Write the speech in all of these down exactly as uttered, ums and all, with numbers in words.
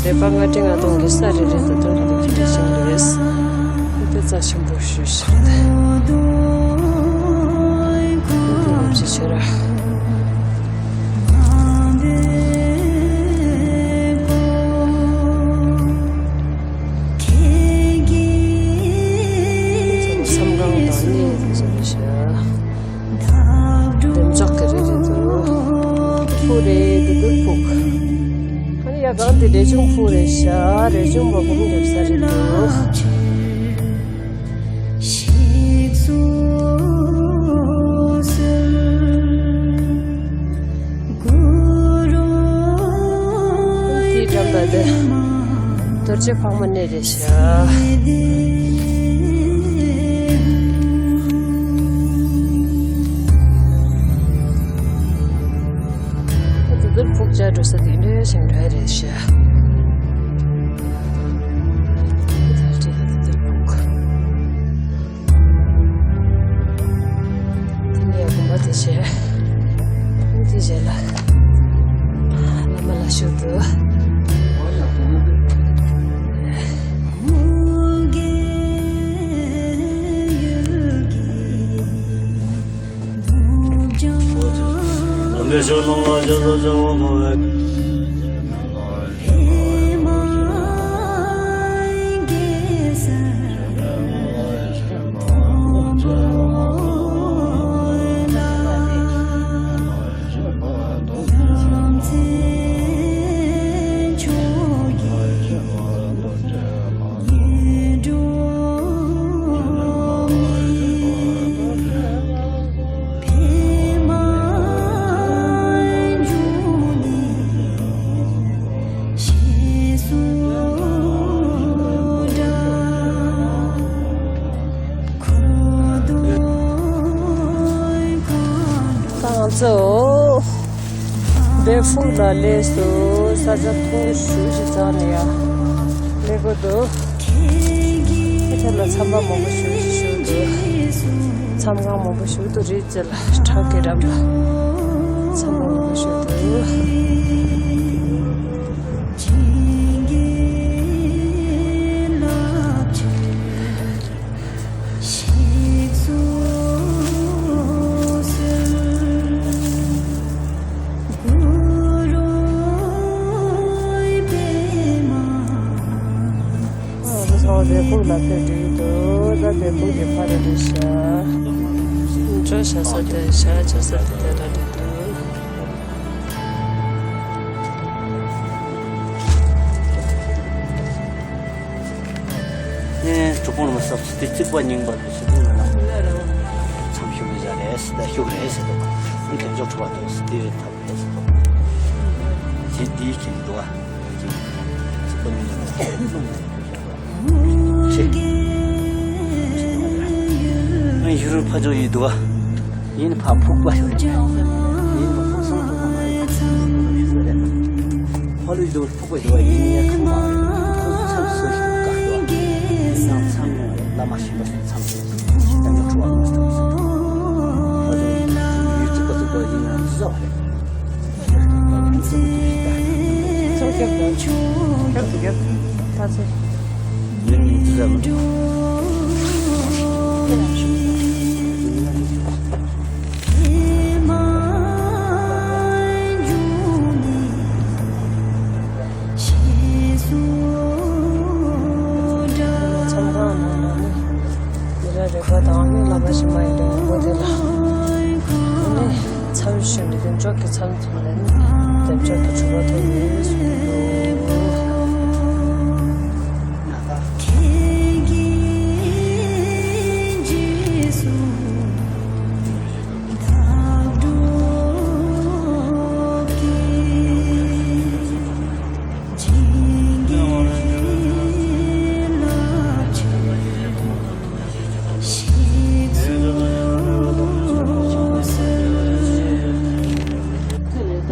རེ་པ་ལྔ་ཁྲི་ལྔ་སྟོང་གི་ས་རེ་རེ་ད་དུང་རེ་རེ་ཞིག་རེད། དེ་རྩ་ཆེན་པོ་ཞུ་ཞིག་རེད། དེ་ལ་ཅི་བྱེད་ར། མཚམས་ཁང་དང་གཉིས་དེ་ཚོ་རེད་ཤག་འདེམས་ཆོག་གི་རེད་རེད་འདུག་ཕུག་རེད་འདུག་འདུག་ཕུག་ཨ་ནི་ཡ་གང་དེ་རས་ཆུང་ཕུག་རེད་ཤག་རས་ཆུང་མ་བུམ་རྒྱབ་ས་རེད་འདུག་དེའི་འགྲམ་པ་དེ་རྡོ་རྗེ་ཕག་མོ་གནས་རེད་ཤག་དེ་ཚོར་ཕུག་བྱ་འགྲོ་ས་དེ་འདྲའི་ཞིང་འགྲོ་ཡ་རེད་ཤག་དེ་ནས་དགོན་པ་དེ་བྱས། དེ་རྗེས་ལ་བླ་མ་ལ་ཞུ་འགྲོ། ད་ང་ཚོ་བེ་ཕུག་ལ་སླེབས་སོང་། ས་ཆ་ཐུང་ཤོས་ཤིག་རྩ་ནས་ཡ་སླེབས་དགོས་འདུག་ཨ་ཐ་ལ་ཚང་མ་མང་པོ་ཞིག་ཞིག་འདུག་མཚམས་ཁང་མང་པོ་ཞིག་འདུག་རི་རྩེ་ལ་བྲག་གི་འགྲམ་ལ་ཚང་མ་མང་པོ་ཞིག་འདུག་ཨ་ཚང་བལ་ཕུག་ལ་ཕེབས་འགྲོ་གི་འདུག་ད་བལ་ཕུག་གི་ཕ་རེ་རེད་ཤག་འགྲོ་བཞག་ས་དེ་བཞག་བྱ་ས་དེ་དེ་འདྲ་རེད་འདུག་ངས་གྲུབ་དབང་མ་སབ་སུ་དེ་རྩིག་པ་རྙིང་པ་དེ་ཞིག་ཏུ་ལ་མཚམས་ཞུགས་རེད་ཟེར་རེད་ཟེར་ད་ཞུགས་རེད་ཟེར་ད་དེ་འཇོག་ཐུབ་པ་དེ་སུ་དེ་རེད་ཐབས་རེད་ཟེར་ད་དེ་དེའི་ཁྱིམ་འདུག་ཨ་ཅིག་རྩིག་པ་རྙིང་པ་ཆེ། ང་ཡུ་རོབ་ཕ་ཇོ་ཡི་འདུག་ཨ། ཡིན་ཕ་ཕུག་པ་ཡོད་རེད། ཡིན་ཕ་ཕུག་སོང་ཐུག་པ་མ་རེད། ཕ་ལུས་འདུག་ཕུག་པ་ཡོད་ཡིན་ཡ་ཁང་མ་རེད། ཁོ་ཚོ་ཚབ་སོ་ཞིག་ཏུ་བཀག་འདུག་ཡིན་ནའང་མཚམས་ནས་བླ་མ་ཤེས་པ་ཞིག་མཚམས་སོ་ཞིག་ཏུ་ཡང་ནས་འཁྲུ་བ་མ་སྟོན་སོང་། ཁོ་ཚོ་ཡུལ་གཅིག་པ་གཅིག་པ་ཡིན་ཡང་བཟོ་བ་རེད། ཚོ་རྒྱབ་དང་རྒྱབ་ཏུ་རྒྱབ་ད་ཚེ། མི་རབས་རེ་བ་དང་ནི་བླ་མ་ཞིག་མ་ཡིན་པའི་ངོ་བོ་དེ་ལ་ནི་མཚམས་ཞུགས་ནས་བདེ་མཆོག་གི་མཚམས་ཐོབ་ནས་ནི་བདེ་མཆོག་གི་གྲུབ་པ་ཐོབ་ནས་གསུངས་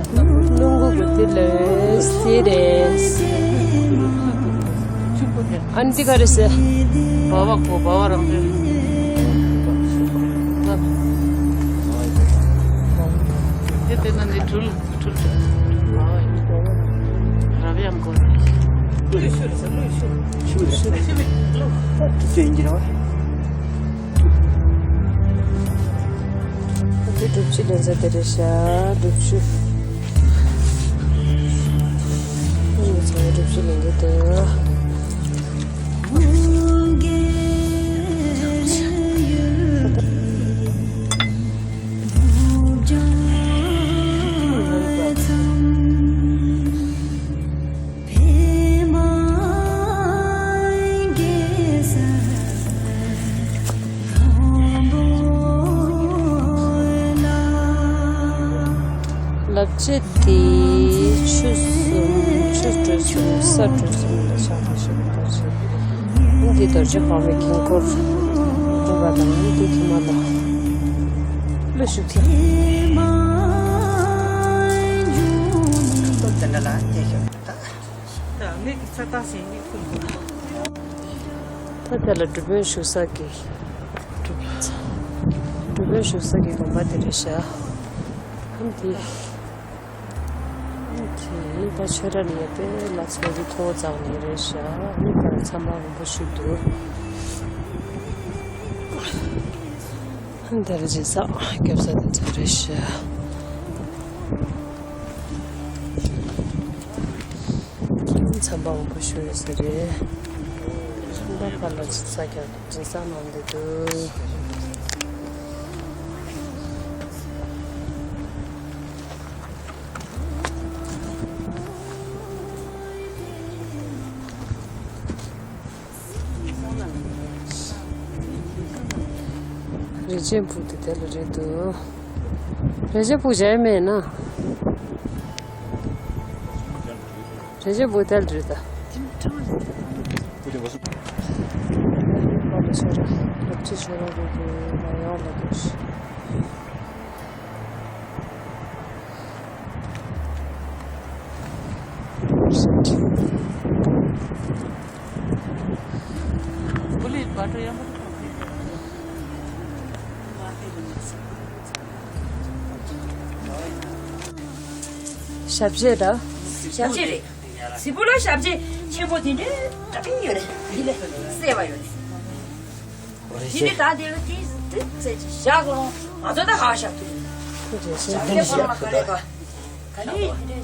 འདུག་ལུང་གུ་གུ་ཏི་ལེ་སི་རེ་སི། ཨན་ཏི་ག་རེ་སི། བ་བ་གོ་བ་བ་རང་དེ། དེ་དེ་ན་ནི་གྲུལ། རབ་ཡང་དགོས་རེད། འདི་སྒྲུབ་བྱེད་ལེན་ས་དེ་རེད་ཤག་སྒྲུབ་བྱེད། ངས་ཚང་མ་སྒྲུབ་བྱེད་ལེན་གྱི་འདུག་ལབ་བྱེད་དེ་ཆུ་གསུམ་ཆུ་གྲོལ་གསུམ་ས་གྲོལ་གསུམ་ལ་ཕྱག་འཚལ་ཞུ་བ་དང་། འདི་རྡོ་རྗེ་འཕགས་མའི་དཀྱིལ་འཁོར་སྟོན་པ་དང་། འདི་ཐུན་མ་ལ་བློ་ཞུགས་ཚེ། ད་ངེད་ཀྱི་ཚ་ཐག་ཞིག་ཡིན་ཁུལ་དགོས། ད་དེ་ལ་སྒྲུབ་དཔོན་བཞུགས་ས་གི་སྒྲུབ་སྒྲུབ་དཔོན་བཞུགས་ས་གི་དགོན་པ་དེ་རེད་ཤག་ཨ་འདི། ཨ་འདི་ད་ཆོས་ར་ནས་དེ་ལ་ཚོགས་འདུ་ཐོག་བཙགས་ནས་རེད་ཤག་ཨ་ནི་ད་ཚང་མ་མང་པོ་ཞིག་འདུག་ཨ་འདི་ལ་སྦྱིན་སྲེག་རྒྱབ་ས་དེ་ཚོ་རེད་ཤག་ཚན་པ་མང་པོ་ཞིག་ཡོད་ས་རེད། ཚན་པ་ཁག་ལ་སྦྱིན་སྲེག་རྒྱབ་སྦྱིན་སྲེག་གནང་བསྡད་འདུག་རིན་ཆེན་ཕུག་དེ་དེ་ལ་རེད་འདུག་རིན་ཆེན་ཕུག་གཞན་མེད་ན། རིན་ཆེན་ཕུག་དེ་ལ་རེད་ད། ཁོ་ལ་ཆོས་ར་སློབ་ཆེ་ཆོས་ར་རེད་འདུག་ལ་ཡོང་ལ་འདུག་ཞབས་རྗེས་དང་། ཞབས་རྗེས་རེད། གཟིགས་པོ་ལ་ཞབས་རྗེས་ཆེན་པོ་དེ་འདྲའི་དྲག་པོ་ཡོད་རེད། འདི་ལས་གསལ་བ་ཡོད་རེད། དེ་ནི་ད་དེ་ལ་དེ་དེ་ཚེ་ཅིག་བཞག་དགོས་རུང་ང་ཚོ་ད་ཧ་ཤ་ཐུབ་ཡིན། ཞབས་རྗེས་ཁོ་རང་ལ་ག་རེ་ག་ག་ནས་དེ་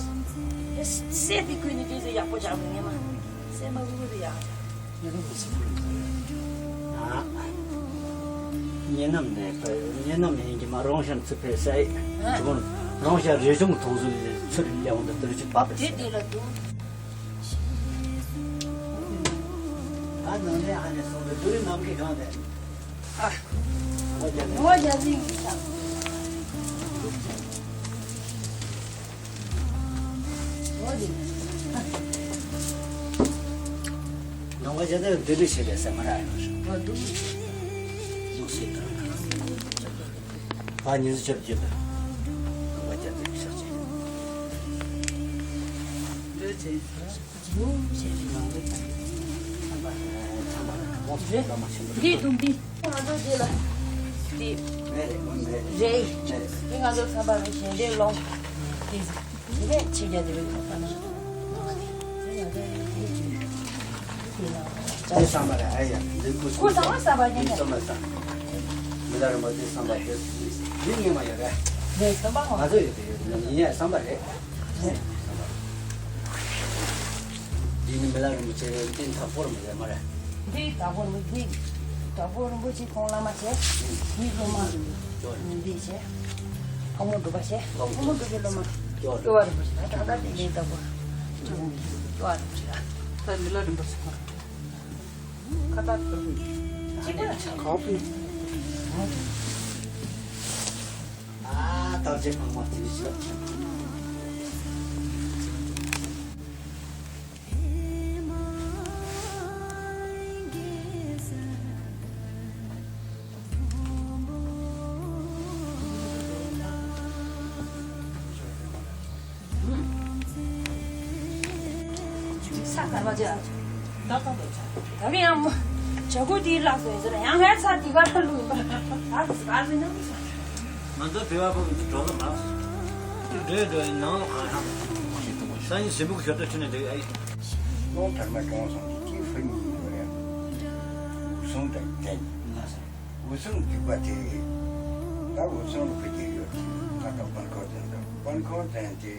འདྲའི་སེ་དེ་ཀུན་ནི་དེ་ཚེ་ཡག་པོ་ཆགས་མི་ངེས་མ་སེ་མ་བུ་བུ་དེ་ཡག་ཉེ་ནམ་ནས་ཉེ་ནམ་ཡིན་གྱི་མ་རོང་ཤར་ཚུར་ཕེབས་ས་ཡིན། རོང་ཤར་རི་གཞུང་དུང་ཟུར་ཚུར་ལེའུ་འདི་ལྟར་ཅིག་བབས་པས། དེ་དེ་ལ་འདུག་ཨ་ནང་ནས་ཨ་ནེ་སོང་བའི་བདུད་རིགས་ནམ་མཁའི་སྒང་ནས། ཨ། ངོ་རྒྱ་རིང་གི་ཤག་ངོ་རྒྱ། ནང་པ་རྒྱ་ནས་བདུད་རིགས་ཞེས་པའི་སེམས་མ་རག་ཡོང་ཞིང་། ཨ་འདུག་འདུག་སེ་དང་། ཕ་ཉིན་ཟི་ཆབ་བརྒྱུད་པ། ནང་པ་རྒྱ་ནས་ཕྱག་བྱས། འདོད་ཅེས། འདི་དུང་འདི། ང་ཚོ་འདི་ལ། འདི། རེད། འདི་ང་ཚོ་ཚན་པ་རེད། གཞན་འདྲའི་ལོང་། འདི། འདི་ནས་ཕྱི་རྒྱལ་འདི་བའི་ཐོག་ཁ་ན། འདི་བསམ་པ་རེད། ཨ་ཡ། འདི་སྐུ་སྐུ་གསུམ་བསམ་པ་ཡིན། འདི་གསུམ་བསམ། མི་ལ་རིན་པོ་འདི་བསམ་པ་དེ། འདི་ངེས་མ་ཡོད་རེད། འདི་བསམ་པ་ང་ཚོ་ཡོད་དེ་ཡོད་ཡིན་ཡ་བསམ་པ་རེད། འདི་ནི་མི་ལ་རིན་པོ་ཆེ་རེད། འདི་དྭགས་པོ་རིན་པོ་ཆེ་མ་རེད། འདི་དྭགས་པོ་རིན་པོ་ཆེ། འདི་དྭགས་པོ་རིན་པོ་ཆེ་ཁོང་བླ་མ་བྱས། འདི་སློབ་མ། འདི་བྱས། ཕག་མོ་སྒྲུབ་པ་བྱས། ཕག་མོ་སྒྲུབ་པའི་སློབ་མ། སྐྱོ་བ་རིན་པོ་ཆེ་ལ་གྲགས་པ་དེ་ནས་དྭགས་པོ། སྐྱོ་བ་རིན་པོ་ཆེ་ལ། ད་མི་ལ་རིན་པོ་ཆེ་ཁོང་། ཁ་བཏགས་ཁོ་རང་གཅིག་པ་ལ་ཆགས་གོ་པི། ཨ་ད་རྗེ་ཕག་མོ་དེ་ནས་ཆགས། ས་གར་མ་བྱ། ད་ག་ཡང་མོ། བྱ་རྒོད་དེའི་ལག་སོ་ཡིན་ཟེར་ཡང་ཧེ་ས་དེ་གར་ཐལ་ལུག་ཡིན་པ། ཨ་ཙི་ཨ་ཙི་ནང་། ང་ཚོ་བོད་པ་པོ་འགྲོ་ལ་མ། འགྲོ་འགྲོ་ཡིན་ནང་ལ་གང་ཤང་། སང་ཉིན་གཟིམ་ཕུག་ཞོར་དུ་ཁྲིད་ནས་འགྲོ་ཡ་ཡིན། སྟོང་དར་མ་སྐྱོང་སོང་དེ་དེའི་ཧྥུ་ཉིན་ཡོད་རེད། འུ་སུང་དང་ལྡན། འུ་སུང་རྒྱུད་པ་དེ། ད་འུ་སུང་ལ་ཕ་གིར་ཡོད་དེ་ང་དང་པན་ཁོ་ཙན་དང་པན་ཁོ་ཙན་དེ།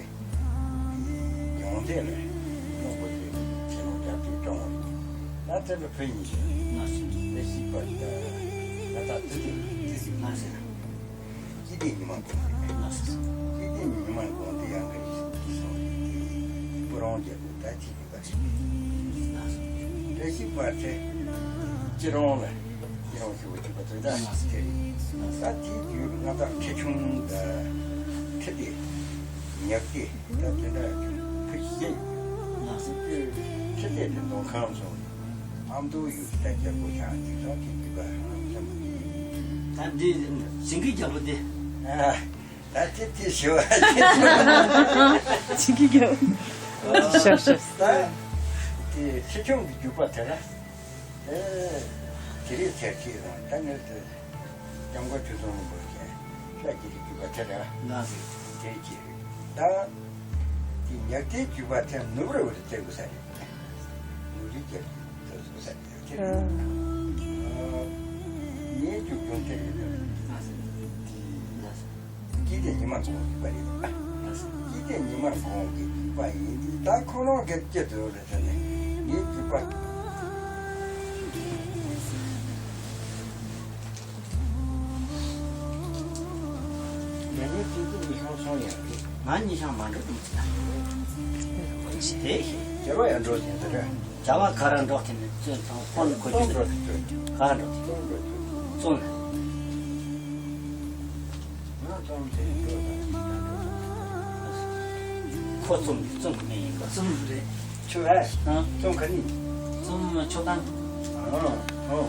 ཡོང་དེ་ལ་རྙོག་པོ་དེ་ཆེ་ལོང་རྒྱབ་དེ་གྲོངས་པ་རེད། ད་དེ་ལ་ཕུ་ཉིན་ཞིག་ལ་ཤི་པ་ད་ང་ད་དེ་དེ་དེ་སི་མ་ཟེར། ཅི་དེ་ཉི་མ་དགོང་དེ་ཅི་དེ་ཉི་མ་དགོང་དེ་ཡང་གི་སོང་དེ་པུ་རོང་རྒྱབ་དེ་ད་ཅི་གི་པ་རེད། ལ་ཤི་པ་དེ་ཅི་རོང་ལ། ཡིན་རུང་ཞུ་བ་ཅིག་པ་ཚོས་ད་དེ་ད་དེའི་དུས་ང་དང་ཁྲི་ཆུང་དང་ཁྲི་ལྡེ་ཉག་ལྡེ་ད་དེ་འདྲ་ཁུ་ཤེས་ཁྲི་ལྡེ་དེ་མདོ་ཁམས་སོང་ཨ་མདོ་ཡུལ་ད་རྒྱལ་པོ་ཆགས་ཅིག་ད་དེ་དུས་པ་ང་ཚོ་ད་འདི་ཞིང་གི་རྒྱལ་པོ་དེ། ད་དེ་དེ་ཞུ་བ་ཞིང་གི་རྒྱལ་པོ་ཤབ་ཤབ། ད་དེ་ཁྲི་ཆུང་གི་རྒྱུད་པ་དེ་ར། ཨེ། དེ་རིང་ཚེར་གཅིག་རང་ད་ངས་དེ་སྐྱབས་མགོན་ཆོས་སྲུང་རིན་པོ་ཆེ་ཤ་སྐྱིད་ཀྱི་རྒྱུད་པ་དེ་རེད། ལགས་སོ། དེ་གཅིག་རེད། ད་དེ་ཉག་ལྡེའི་རྒྱུད་པ་དེ་ནུབ་རི་བོ་ལ་བཙལ་དགོས་ས་རེད། ནུབ་རི་རྒྱབ་ཀྱི་བཙལ་དགོས་ས་རེད་དེ་རེད། ཨ། ངའི་རྒྱུད་རྒྱུན་དེ་རེད། ལགས་སོ། དེ་ལགས་སོ། སྐྱིད་ལྡེ་ཉི་མ་དགོང་གི་པ་རེད། སྐྱིད་ལྡེ་ཉི་མ་དགོང་གི་པ་ཡིན་དུས་ད་ཁོ་རང་གི་སྐྱིད་དུ་རེད་ཟེར་ནས་ངའི་སྐྱིད་པ། ང་ནི་སྐྱིད་ལྡེ་ཉི་ཤང་སོང་ཡང་གི། ང་ཉི་ཤང་མ་འགྲོ་དུས་ཙམ་ལ། དེ་ཞིག་རྒྱལ་བ་ཡང་འགྲོ་ཟིན་ཟེར་རེད། བྱ་བ་ག་ར་འགྲོ་ཐེངས་ནས་བཙོན་དང་དཔོན་གོ་རྒྱུ་འགྲོ་ཐེངས་ག་ར་འགྲོ་ཐེངས་བཙོན་ལ། ཁོ་བཙོན་བཙོན་གི་མི་ཡིན་པ། བཙོན་རེད། ཆུ་བས་ཨ་བཙོན་ག་ནི། བཙོན་ཆོ་ག་ཨ་ཨོ།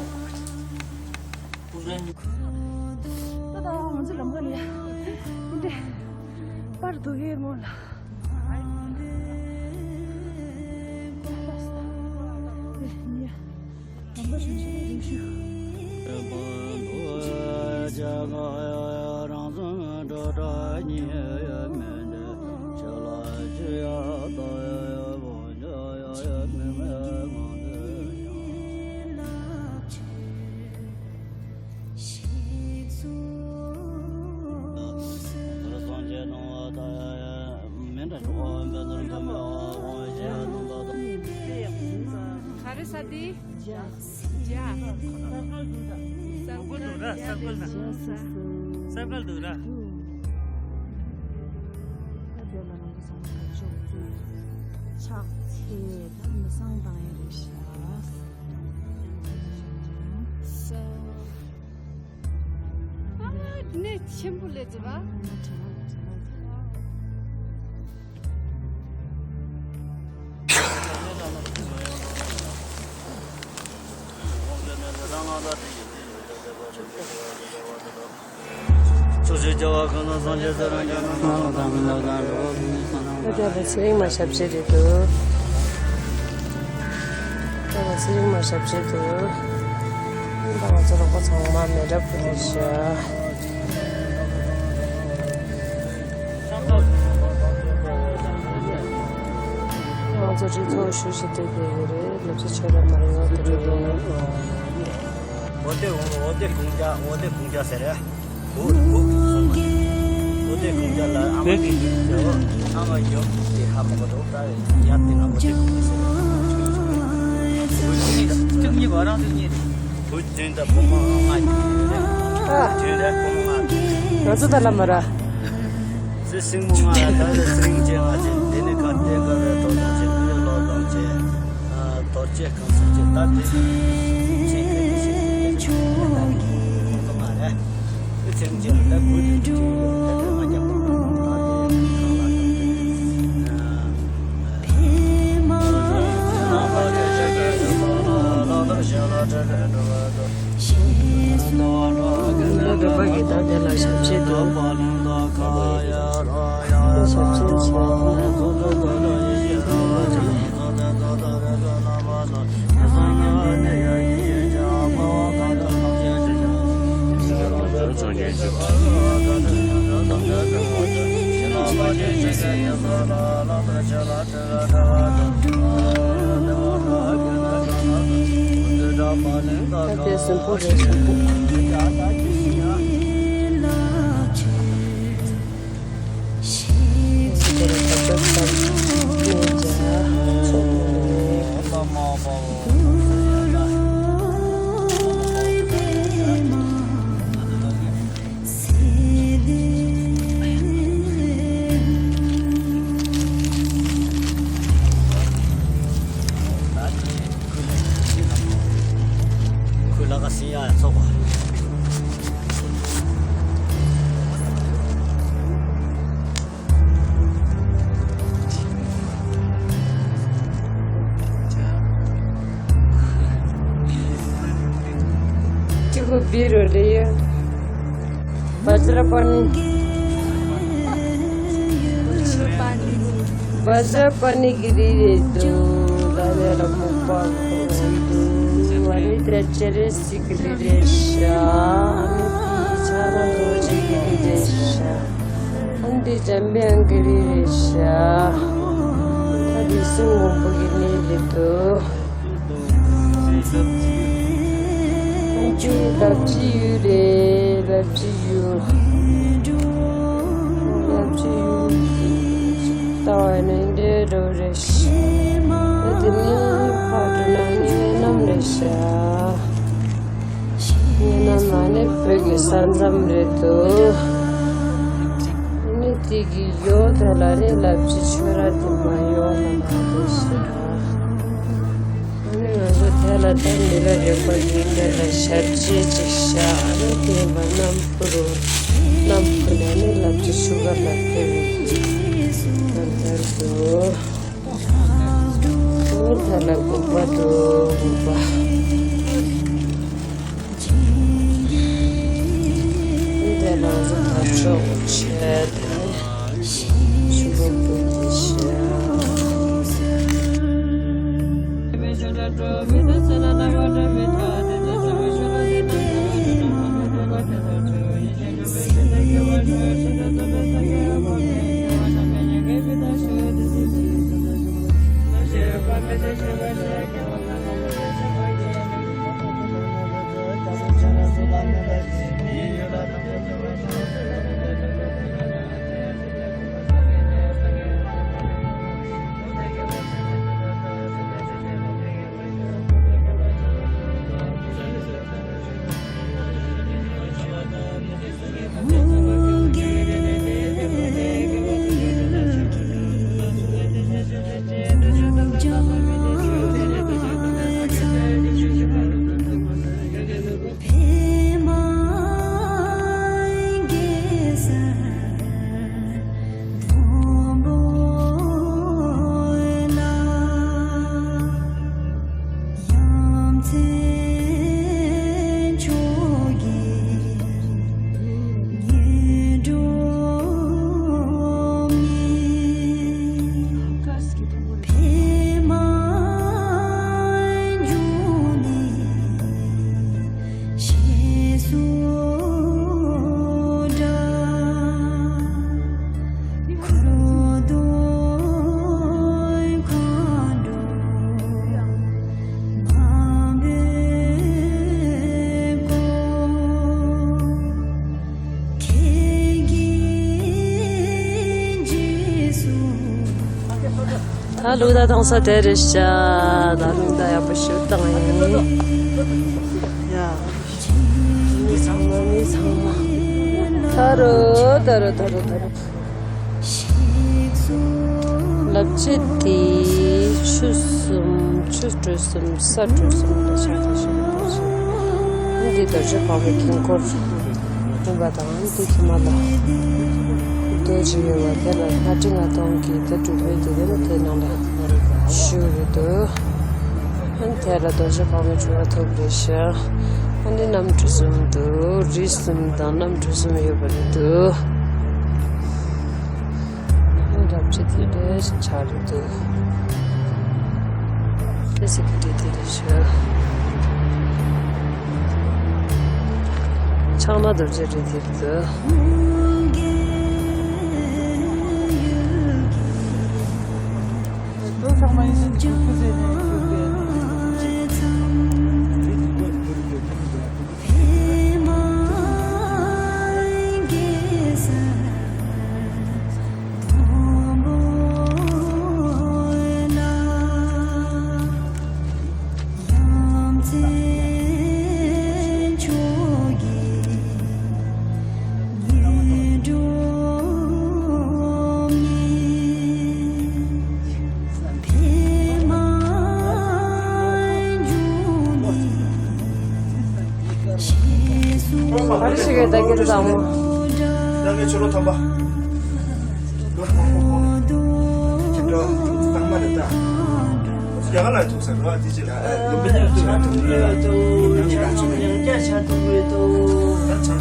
ད་ད་ང་ཚོ་ལམ་ཁ་ནས་འདི་འདྲས་པར་འདུག་གི་སྔོན་ལ། ག་རེ་ས་དེ། རྒྱ། རྒྱ། ས་གོ་འདུག་ར་ས་གོ་ན། ས་གོ་འདུག་ར། ཕྱག་འཚལ་ད་མི་སང་བཏང་ཡ་རེད་ཤག་ཨ་གནས་ཆེན་པོ་ལས་ཟེར་བ། ཕྱོགས་བཅུའི་རྒྱལ་བ་ཀུནrž་སངས་རྒྱས་སྲས་དང་བཅས་རྣམས་ཀྱི། ད་ལྟ་ཚེ་རིང་མ་ཞབས་ཕྱི་རེད་འདུག་ད་ལྟ་ཚེ་རིང་མ་ཞབས་ཕྱི་འདུག་ད་ང་ཚོ་རོགས་པ་ཚང་མ་མེ་རབ་ཀྱི་རེད་ཤག་ང་ཚོ་རི་ཐོག་ཞུ་ཞིག་སྡོད་དགོས་ཀྱི་རེད། ལབ་ཙེ་ཆོས་རབ་མ་རེད་ཡོད་དེ་རེད། འོ་དེ་འོ་དེ་གུང་རྒྱ་འོ་དེ་གུང་རྒྱ་ཟེར་རེད། འོ་དེ་གུང་རྒྱ་ལ་ཨ་མ་གི་ཨ་མ་ཡོད་དེ་ཧ་མ་གོ་འདུག་ད་ཡབ་དེ་ང་འོ་དེ་གུང་རྒྱ་ཟེར་རེད། ཁྱེད་གཉིས་བར་རང་དུ་གཉིས། བུ་བདུན་དང་བུ་མོ་ལྔ་ཡོད་རེད། བུ་བདུན་རེད་བུ་མོ་ལྔ་རེད། ང་ཚོ་ད་ལ་མ་ར། ཚེ་སྲིང་མོ་ལྔ་ཡ་ད་རེས་སྲིང་ཆེན་ལྔ་ཆེན་དེ་ནི་ཁ་གཏད་དགའ་བའི་གྲོགས་དང་ཆེན་དུ་ཡོད་ལོ་དང་ཆེན། རྡོ་རྗེ་གང་སར་ཆེན་ད་དེ་ཆེན་ཁ་ནི་ཆེན་དེ་ཆེན་ད་དེ་ཁོང་ཚོ་ལྔ་རེད། དེ་ཚེ་རིང་ཆེན་ལ་ད་བུ་དེ་ཆུང་ཡོད་ད་དེ་ལྔ་རྒྱབ་པོ་ད་དེ་ཁང་ལ་ད་དེ། ད་དེ་གསོན་པོ་རེད། གསོན་པོ། དེ་ལ་ད་ལྟ་ཙམ་ནས་ཀྱང་ཚོགས་ནས། ཁོས་ལ་ཁ་སྲིང་ཡ་ཚོགས་པ། ཅི་གོ་བི་རོ་རེ་ཡ། བཛྲ་པཱ་ཎི། བཛྲ་པཱ་ཎི་གི་རི་རེད་དོ། ད་ལས་ལ་མོ་པ་ཁོ་རང་དུ་ཨ་ནི་དྲ་ཅ་རེ་སི་གི་རི་རེད་ཤག་ཨ་ནི་ཆ་ར་རྡོ་རྗེ་གི་རི་རེད་ཤག་ཨ་ནི་འཇམ་དབྱངས་གི་རི་རེད་ཤག་ད་རི་སུ་སྔོན་པོ་གི་རི་རེད་དོ། ལབ་ཅི་ཡུལ་རེད། ལབ་ཅི་ཡུལ། ལབ་ཅི་ཡུལ། ལྟ་བ་ནི་འདྲེ་འགྲོ་རེད་ཤག་དེ་ནི་ཕ་གྲུ་ན་ནི་གནམ་རེད་ཤག་ངའི་གནམ་ལ་ནི་བོད་ཀྱི་ས་མཚམས་རེད་དོ། ནི་དེ་གི་ཡོ་དེ་ལ་རེད། ལབ་ཅི་ཆོས་ར་དེ་མ་ཡོ་ལ་ལ་རེད་ཤག་ཨ་ནི་ང་ཚོ་དེ་ལ་ད་མི་ལ་རེག་པ་ཡིན་དེ་ལ་ཞབས་རྗེས་ཅིག་བཞག་ཨ་ནི་དེ་བ་རྣམ་པོ་རུ་རྣམ་པོ་ལ་ནི་ལབ་ཅི་ཤུ་གར་ལ་ཕེབས་ཡོད་ཀྱི་ང་ཚར་དུ་འོ་ད་ལ་དགུག་པ་དུ་དགུག་པ། འདི་ལ་ང་ཚོ་ཕར་ཕྱོགས་ཆེད་དུ་ཤུ་གར་པོ་ཡིན་ཤག་ད་ལུག་ད་གཏོང་ས་དེ་རེད་ཤག་ད་ལུག་ད་ཡག་པོ་ཞིག་བཏང་ཡིན། ཡ། མི་ཚང་མ་མི་ཚང་མ། ད་རུ་ད་རུ་ད་རུ་ད་རུ། ལབ་ཅི་དེ་ཆུ་གསུམ་ཆུ་གྲུ་གསུམ་ས་གྲུ་གསུམ་ལ་ཆགས་ཏེ་ཞིག་ཡོད་པ་ཞིག་འདི་རྡོ་རྗེ་འཕགས་པའི་དཀྱིལ་འཁོར་སྟོན་པ་དང་། འདི་ཁྱི་མ་ལ་རྡོ་རྗེ་ཡོད་པ་དེ་ལ་ལྷ་ཁྲི་ལྔ་སྟོང་གི་དེ་སྒྲུབ་པའི་དེ་དེ་ནི་དེ་ནང་ལ་བཞུགས་རེད་འདུག་ཨ་ནི་དེ་ལ་རྡོ་རྗེ་འཕགས་པའི་སྤྲུལ་པ་ཐོབ་རེད་ཤག་ཨ་ནི་གནམ་གྲུ་གསུམ་འདུག་རི་གསུམ་དང་གནམ་གྲུ་གསུམ་ཡོད་པ་རེད་འདུག་ཨ་ནི་རབ་ཆེ་དེ་འདྲ་ཞིག་ཆགས་རེད་འདུག་ཨ་ནི་སི་ཀི་ཏི་དེ་རེད་ཤག་ཕྱག་ན་རྡོ་རྗེ་རེད་དེ་རེད་འདུག་ལོ་ཚང་མ་ཡིན་ཟིན་གྱི་ཁུ་ཟེར་ནས་ཁུ་ཟེར། ད་ངས་ཆུ་རོ་ཐམ་པ། ཁྱེད་འགྲོ་ཚང་མ་རེད་ད། ཡ་ག་ལ་ཐུག་ས་རོ་དེ་ཅི་ལ་ལུམ་བི་ཉིར་དུ་ལ་ཐུག་རེད།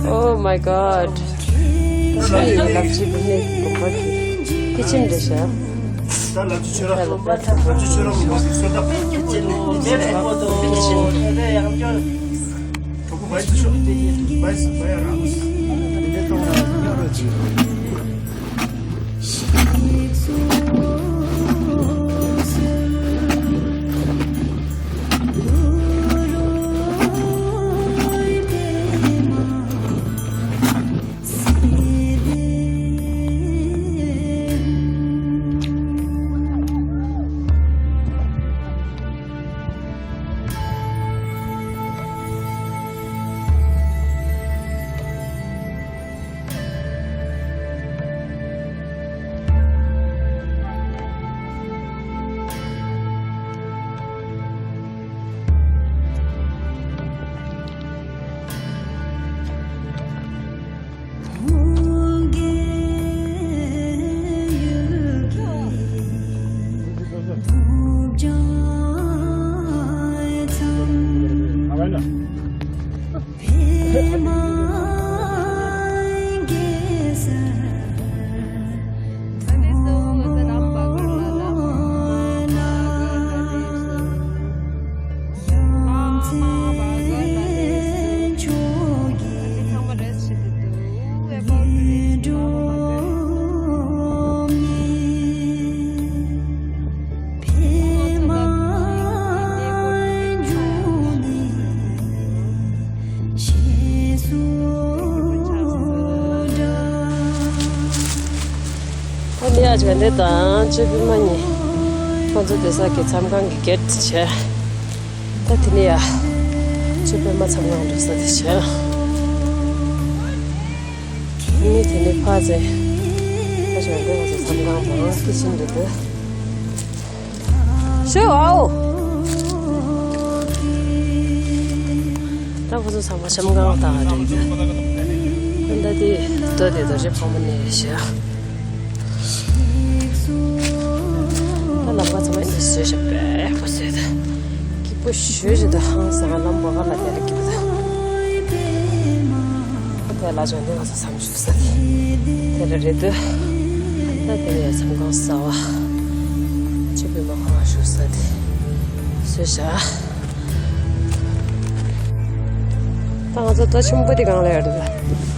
Oh my God. ཆ་ཡི་ལབ་ཅི་བི་ནི་གོམ་པ་དེ་ཁི་ཆིན་རེད་ཤག་ད་ལབ་ཅི་ཆུ་རོ་ལབ་ཅི་ཆུ་རོ་མི་མ་སི་སོ་ད། ད་ལི་ཨ་ཅག་འདི་དང་ཆོས་པད་མ་གཉིས་ཁོང་ཚོ་སྡོད་ས་གི་མཚམས་ཁང་གི་གེ་ཊི་བྱས། ད་དེ་ནས་ཡ་ཆོས་པད་མ་མཚམས་ཁང་འགྲོ་ས་དེ་བྱས། ཨ་ནི་དེ་ནས་ཕར་ཚེ་ཨ་ཅག་འདི་ང་ཚོ་མཚམས་ཁང་དང་ཁི་ཆིན་འདི་འདུག་ཤོ་ཨའོ། ད་ཁོ་ཚོ་ཚང་མ་ཤམ་གང་དང་རེད། ཁོ་ད་དེ་ལྟོ་དེ་དོ་རྗེ་ཕག་མོ་ནས་ཤ། ད་ལམ་ཁ་ཚང་མ་ནས་བཟོས་ཤ་པས་ཁོ་བཟོས་ད། སྐྱིད་པོ་ཞོ་ཞིག་ད་ཧང་སང་ལམ་བ་ག་ལ་དེ་ལ་སྐྱིད་པོ་ད། ཁོ་དེ་ལ་ཅོ་འདི་ང་ཚོ་ཚང་མ་ཞུ་ས་དེ་དེ་རེད་འདུག་ད་དེ་ནས་མཚམས་ཁང་གསར་བ་ཆོས་པད་མ་ཁོ་རང་བཞུགས་ས་དེ་བཟོས་བཞག་ད་ང་ཚོ་རྡོ་ཆེན་པོ་དེ་སྒང་ལ་ཡོད་རེད།